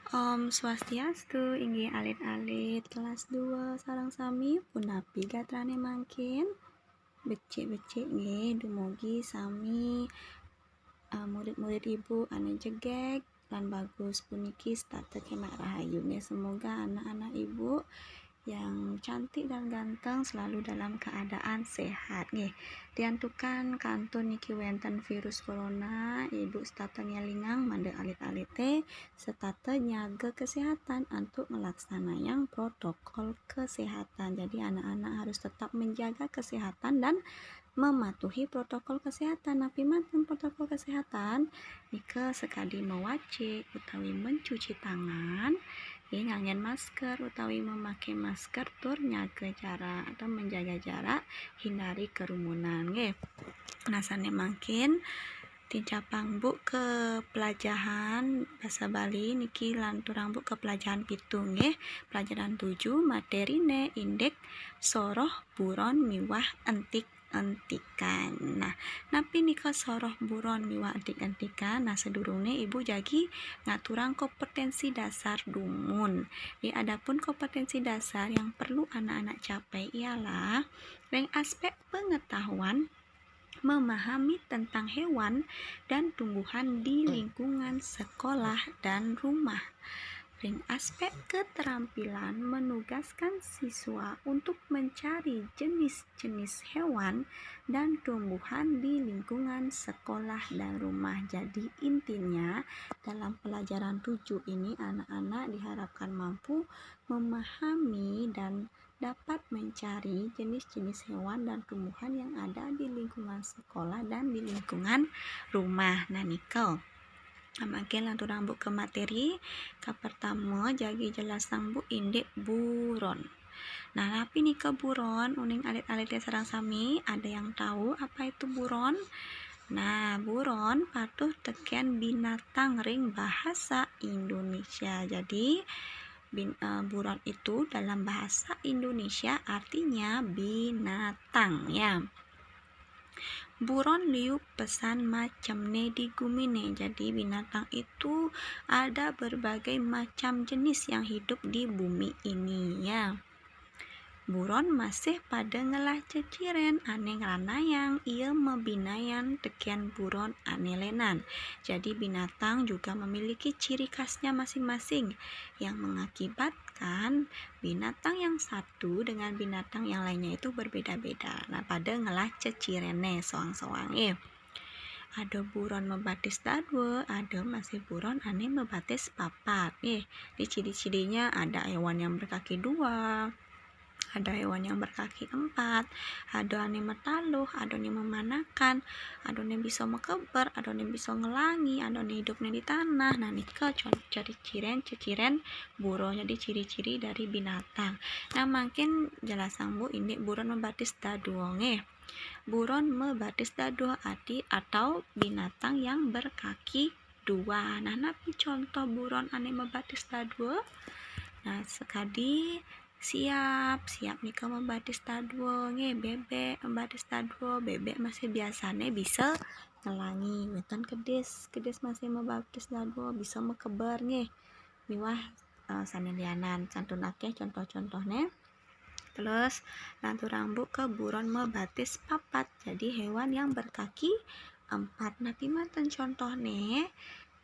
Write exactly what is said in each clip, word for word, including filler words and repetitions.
Om Swastiastu, inggih alit-alit kelas dua sareng sami, punapi gatrane mangkin? Becik-becik nggih, dumugi sami, eh, murid-murid Ibu ane jegeg lan bagus puniki setata kenak rahayu nggih. Semoga anak-anak Ibu yang cantik dan ganteng selalu dalam keadaan sehat nggih. Diantukan kantun niki wenten virus corona, Ibu setata ngelingang mangda alit-alite setata nyaga kesehatan antuk ngelaksanayang protokol kesehatan. Jadi anak-anak harus tetap menjaga kesehatan dan mematuhi protokol kesehatan. Napi manten protokol kesehatan? Nika sakadi mawacik utawi mencuci tangan, nggih, nganggen masker utawi memakai masker tur nyaga jarak atau menjaga jarak, hindari kerumunan, nggih. Nah, sane mangkin tincapang Bu ke pelajahan basa Bali niki, lanturang Bu ke pelajahan pitu nggih. Pelajahan tujuh, materine indik soroh, buron miwah entik-entikan. Nah, napi nika soroh, buron miwah entik-entikan? Nah, sadurungne Ibu jagi ngaturang kompetensi dasar dumun. Nggih, adapun kompetensi dasar yang perlu anak-anak capai ialah ring aspek pengetahuan memahami tentang hewan dan tumbuhan di lingkungan sekolah dan rumah. Ring aspek keterampilan menugaskan siswa untuk mencari jenis-jenis hewan dan tumbuhan di lingkungan sekolah dan rumah. Jadi intinya dalam pelajaran tujuh ini anak-anak diharapkan mampu memahami dan dapat mencari jenis-jenis hewan dan tumbuhan yang ada di lingkungan sekolah dan di lingkungan rumah. Nah, nika. Mangkin lanturang Bu ke materi, kapertama jagi jelasang Bu indik buron. Nah, napi nika buron? Uning alit-alite sareng sami, ada yang tahu apa itu buron? Nah, buron patuh teken binatang ring bahasa Indonesia. Jadi, bin-, eh, buron itu dalam bahasa Indonesia artinya binatang, ya. Buron liu pesan macemne di gumine. Jadi, binatang itu ada berbagai macam jenis yang hidup di bumi ini, ya. Buron masih pada ngelah ceciren ane ngranayang ia mabinayan teken buron ane lenan. Jadi, binatang juga memiliki ciri khasnya masing-masing yang mengakibatkan binatang yang satu dengan binatang yang lainnya itu berbeda-beda. Nah, pada ngelah cecirene soang-soang, eh. Ada buron mabatis dadua, ada masih buron ane mabatis papat. Eh, di ciri-cirinya ada hewan yang berkaki dua, ada hewan yang berkaki empat, ada ane mataluh, ada ane mamanakan, ada ane bisa makeber, ada ane bisa ngelangi, ada ane hidupne di tanah. Nah, nika con-, ciri-ciren, ceciren buron. Jadi ciri-ciri dari binatang. Nah, mangkin jelasang Bu indik buron mabatis dadua nggih. Buron mabatis dadua ati atau binatang yang berkaki dua. Nah, napi contoh buron ane mabatis dadua? Nah, sakadi siap, siap nika mabatis dadua nggih, bebek mabatis dadua, bebek masih biasane bisa ngelangi. Wenten kedis, kedis masih mabatis dadua, bisa makeber nggih. Miwah, eh, sane lianan, kantun akeh contoh-contohne. Terus, lanturang Bu ke buron mabatis papat. Jadi, hewan yang berkaki empat. Napi manten contohne?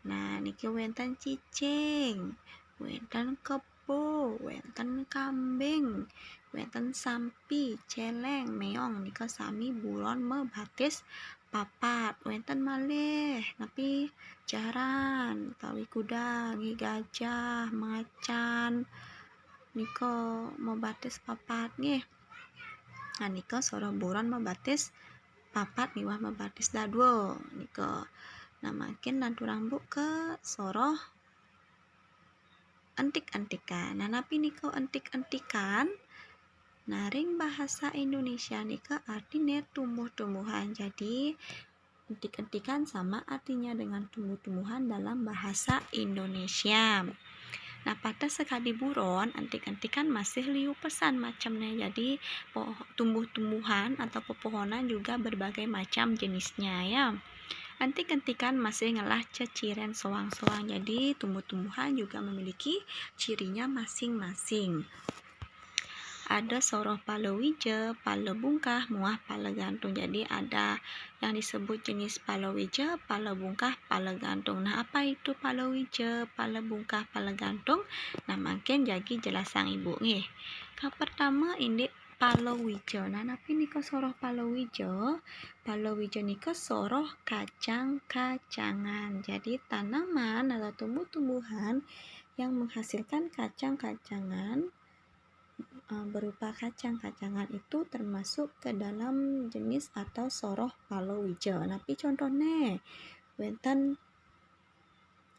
Nah, niki wenten cicing, wenten kebo, wenten kambing, wenten sampi, celeng, meong. Nika sami buron mabatis papat. Wenten malih, napi jaran, utawi kuda, nggih, gajah, macan. Nika mabatis papat nggih. Nah, nika soroh buron mabatis papat miwah mabatis dadua nika. Nah, mangkin lanturang Bu ke soroh entik-entikan. Nah, napi nika entik-entikan? Nah, ring bahasa Indonesia nika artine tumbuh-tumbuhan. Jadi, entik-entikan sama artinya dengan tumbuh-tumbuhan dalam bahasa Indonesia. Nah, pada sakadi buron, entik-entikan masih liu pesan macemne. Jadi, poh-, tumbuh-tumbuhan atau pepohonan juga berbagai macam jenisnya, ya. Antik-antikan masih ngelah ceciren soang-soang. Jadi tumbuh-tumbuhan juga memiliki cirinya masing-masing. Ada soroh palawija, palabungkah, muah palagantung. Jadi ada yang disebut jenis palawija, palabungkah, palagantung. Nah, apa itu palawija, palabungkah, palagantung? Nah, mangkin jagi jelasang ibu nggih. Kang pertama indik palawija. Nah, napi nika soroh palawija? Palawija nika soroh kacang-kacangan. Jadi tanaman atau tumbuh-tumbuhan yang menghasilkan kacang-kacangan, eh, berupa kacang-kacangan itu termasuk ke dalam jenis atau soroh palawija. Napi contohnya? Wenten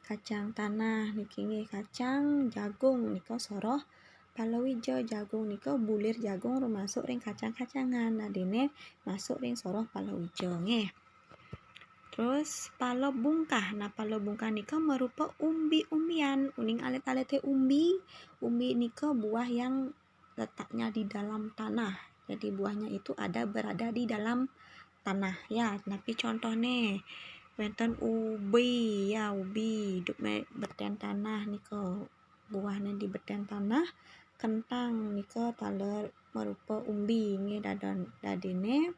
kacang tanah niki nggih, kacang jagung nika soroh palawija. Jagung nika, bulir jagung rumasuk ring kacang-kacangan. Nah, dene masuk ring soroh palawija nggih. Terus palabungkah. Nah, palabungkah nika marupa umbi-umbian. Uning alit-alite umbi. Umbi nika buah yang letaknya di dalam tanah. Jadi buahnya itu ada berada di dalam tanah ya. Napi contohnya? Wenten ubi ya, ubi idup me beten tanah nika, buahnya di beten tanah. Kentang nika taler marupa umbi nggih, dadan dadine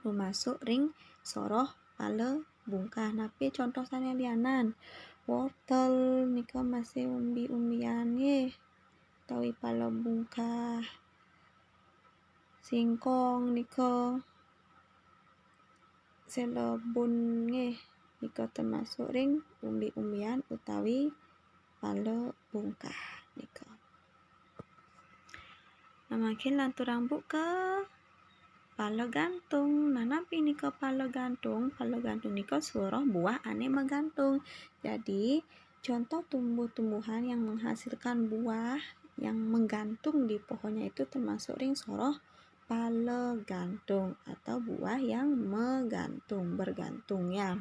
rumasuk ring soroh palabungkah. Napi contoh sane lianan? Wortel nika masih umbi-umbian nggih, utawi palabungkah. Singkong nika, selebun nggih, nika termasuk ring umbi-umbian utawi palabungkah nika. Nah, mangkin lanturang Bu ke palagantung. Nah, napi nika palagantung? Palagantung nika soroh buah ane magantung. Jadi, contoh tumbuh-tumbuhan yang menghasilkan buah yang menggantung di pohonnya itu termasuk ring soroh palagantung atau buah yang magantung, bergantung ya.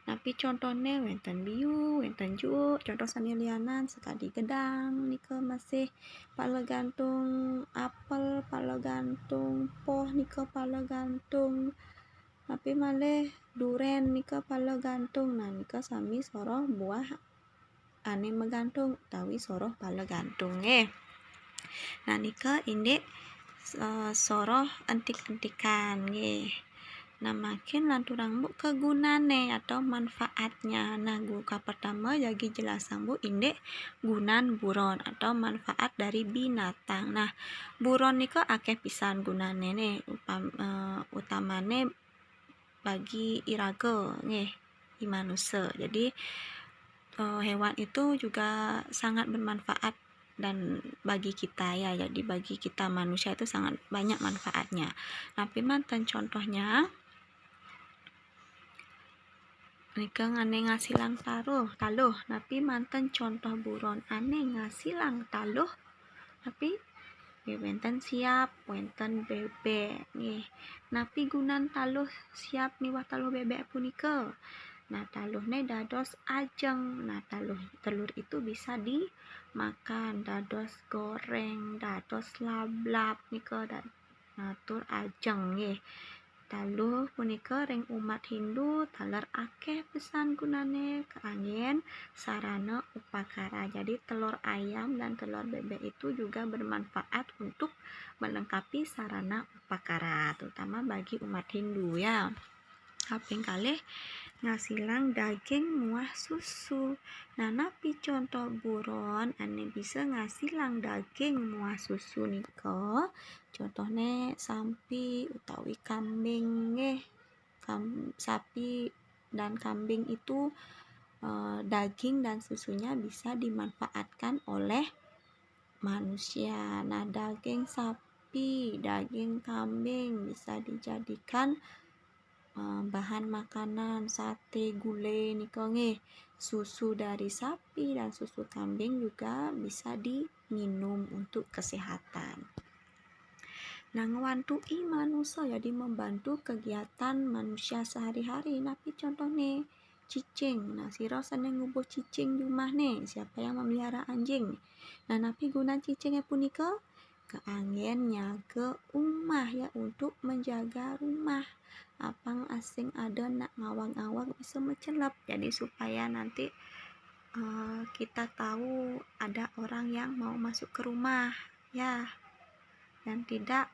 Napi contohnya? Wenten biu, wenten juuk, contoh sane lianan, sekadi gedang nika masih palagantung, apel palagantung, poh nika palagantung. Napi malih? Duren nika palagantung. Nah, nika sami soroh buah ane magantung utawi soroh palagantung nggih. Nah, nika indik, eh, soroh entik-entikan nggih. Nah, mangkin lanturang Bu ke gunane atau manfaatnya. Nah, gu-, ka pertama jagi jelasang Bu indik gunan buron atau manfaat dari binatang. Nah, buron nika akeh pisan gunane ne, upam-, eh, utamane bagi iraga nggih, i manusa. Jadi, eh, hewan itu juga sangat bermanfaat dan bagi kita ya. Jadi bagi kita manusia itu sangat banyak manfaatnya. Napi manten contohnya? Nika ane ngasilang taruh, taluh. Napi manten contoh buron ane ngasilang taluh? Napi? Nggih, wenten siap, wenten bebek nggih. Napi gunan taluh siap miwah taluh bebek punika? Nah, taluhne dados ajeng. Nah, taluh, telur itu bisa dimakan, dados goreng, dados lablab nika, da-, nah, tur ajeng nggih. Taluh punika ring umat Hindu taler akeh pisan gunane kaanggen sarana upakara. Jadi telur ayam dan telur bebek itu juga bermanfaat untuk melengkapi sarana upakara, terutama bagi umat Hindu ya. Kaping kalih, ngasilang daging muah susu. Nah, napi contoh buron ane bisa ngasilang daging muah susu nika? Contohne sampi utawi kambing nggih. Kam-, sapi dan kambing itu, eh, daging dan susunya bisa dimanfaatkan oleh manusia. Nah, daging sapi, daging kambing bisa dijadikan, eh, bahan makanan, sate, gulai nika nggih. Susu dari sapi dan susu kambing juga bisa diminum untuk kesehatan. Nah, ngwantui manusa, jadi membantu kegiatan manusia sehari-hari. Napi contohne? Cicing. Nah, sira sane ngubuh cicing di umahne? Siapa yang memelihara anjing? Nah, napi gunan cicinge punika? Kaanggen nyaga umah ya, untuk menjaga rumah. apang asing ada nak ngawag-ngawag bisa macelep. Jadi supaya nanti uh, kita tahu ada orang yang mau masuk ke rumah, ya, dan tidak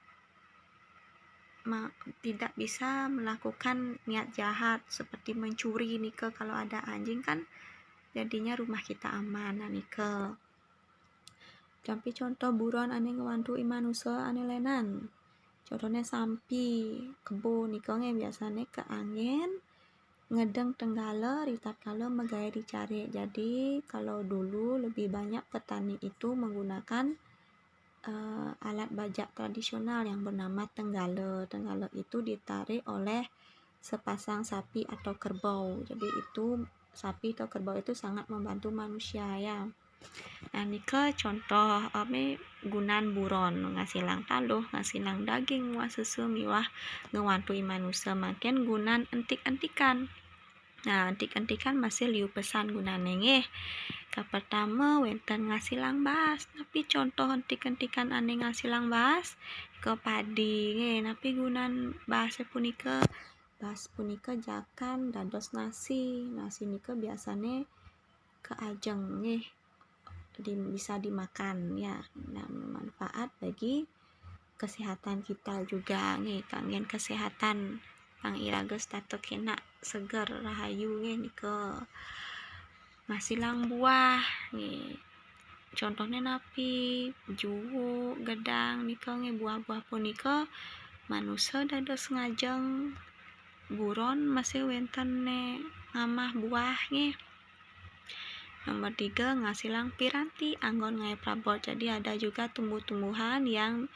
tidak bisa melakukan niat jahat seperti mencuri nika. Kalau ada anjing kan jadinya rumah kita aman. Nah, nika. Tampi contoh buron ane ngwantu i manusa ane lenan. Contohnya sampi, kebo nika nge biasane kaangen ngedeng tenggala ritatkala magae dicari. Jadi kalau dulu lebih banyak petani itu menggunakan uh, alat bajak tradisional yang bernama tenggala. Tenggala itu ditarik oleh sepasang sapi atau kerbau. Jadi itu sapi atau kerbau itu sangat membantu manusia, ya. Nah, nika contoh ame gunan buron, ngasilang taluh, ngasilang daging miwah susu miwah ngwantu i manusa. Mangkin gunan entik-entikan. Nah, entik-entikan masih liu pesan gunane nggih. Kapertama wenten ngasilang baas. Napi contoh entik-entikan ane ngasilang baas? Ke padi nggih. Napi gunan baas punika? Baas punika jakan dados nasi. Nasi nika biasane kaajeng nggih. Di, bisa dimakan, ya. Nah, manfaat bagi kesehatan kita juga nggih, kanggen kesehatan pang iraga setata kenak seger rahayu nggih nika. Ngasilang buah nggih. Contohnya napi? Juuk, gedang nika nggih, buah-buah punika manusa dados ngajeng buron masih wenten ne ngamah buah nggih. Nomor tiga, ngasilang piranti anggon ngae prabot. Jadi ada juga tumbuh-tumbuhan yang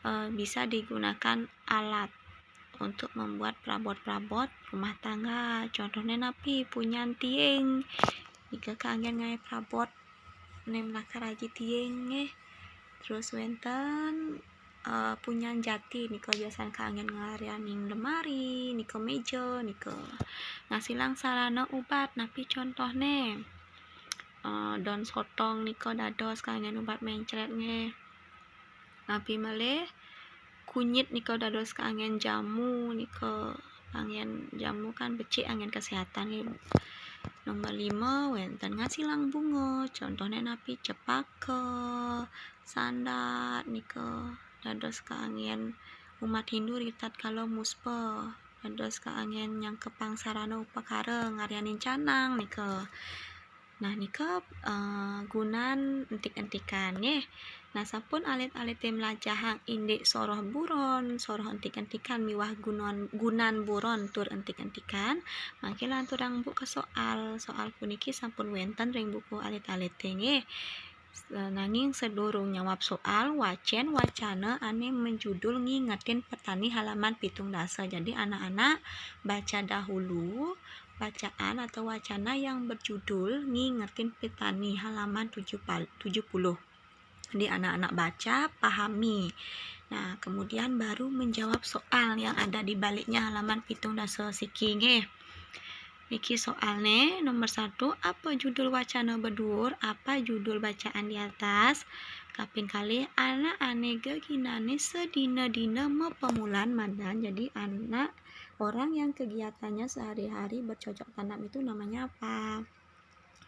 uh, bisa digunakan alat untuk membuat prabot-prabot rumah tangga. Contohnya napi? Punyan tiing. Nika kaanggen ngae prabot nem lakar aji tiing nggih. Terus wenten uh, punyan jati nika biasan kaanggen ngaryaning lemari, nika meja, nika ngasilang sarana ubat. Napi contohne? Uh, daun sotong nika dados kaanggen ubat mencret nggih. Napi malih? Kunyit nika dados kaanggen jamu nika. Anggen jamu kan becik anggen kesehatan nggih. Nomor lima wenten ngasilang bunga. Contohnya napi? Cepaka, sandat nika dados kaanggen umat Hindu ritatkala muspa, dados kaanggen nyangkepang sarana upakara ngaryaning canang nika. Nah, nika uh, gunan entik-entikan nggih. Nah, sampun alit-alite mlajahang indik soroh buron, soroh entik-entikan miwah gunan gunan buron tur entik-entikan, mangke lanturang Bu ke soal. Soal puniki sampun wenten ring buku alit-alite nggih. Nanging sedurung nyawab soal, wacen wacana ane menjudul ngingetin petani halaman pitung dasa. Jadi anak-anak baca dahulu bacaan atau wacana yang berjudul ngingetin petani halaman tujuh puluh. Jadi anak-anak baca, pahami. Nah, kemudian baru menjawab soal yang ada di baliknya halaman pitung dasa siki nggih. Niki soalne nomor satu, apa judul wacana beduur? Apa judul bacaan di atas? Kaping kalih, anak ane geginane sedina-dina mapamulan madan. Jadi anak orang yang kegiatannya sehari-hari bercocok tanam itu namanya apa?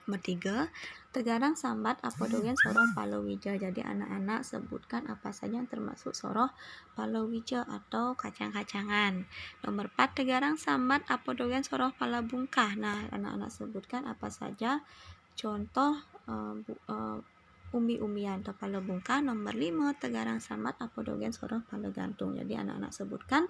Nomor tiga, tegarang sambat apa dogen soroh palawija. Jadi anak-anak sebutkan apa saja yang termasuk soroh palawija atau kacang-kacangan. Nomor empat, tegarang sambat apa dogen soroh palabungkah. Nah, anak-anak sebutkan apa saja contoh uh, bu, uh, umbi-umbian atau palabungkah. Nomor lima, tegarang sambat apa dogen soroh palagantung. Jadi anak-anak sebutkan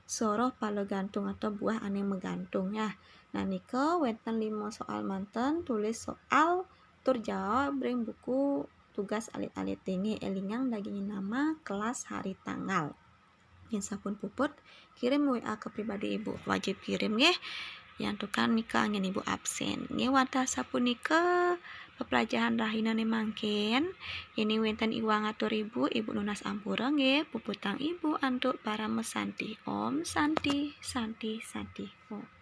soroh palagantung atau buah ane magantung ya. Nah, nika wenten lima soal manten, tulis soal tur jawab ring buku tugas alit-alite nggih. Elingang dagingin nama, kelas, hari, tanggal. Yen sampun puput, kirim W A ke pribadi Ibu. Wajib kirim nggih. Yang tukang nika angin Ibu absen. Nggih, wantah sapunika pepelajahan rahinane mangkin. Yeni wenten iwang atur Ibu, Ibu nunas ampura nggih. Puputang Ibu antuk parama santi. Om Santi, Santi, Santi. Om.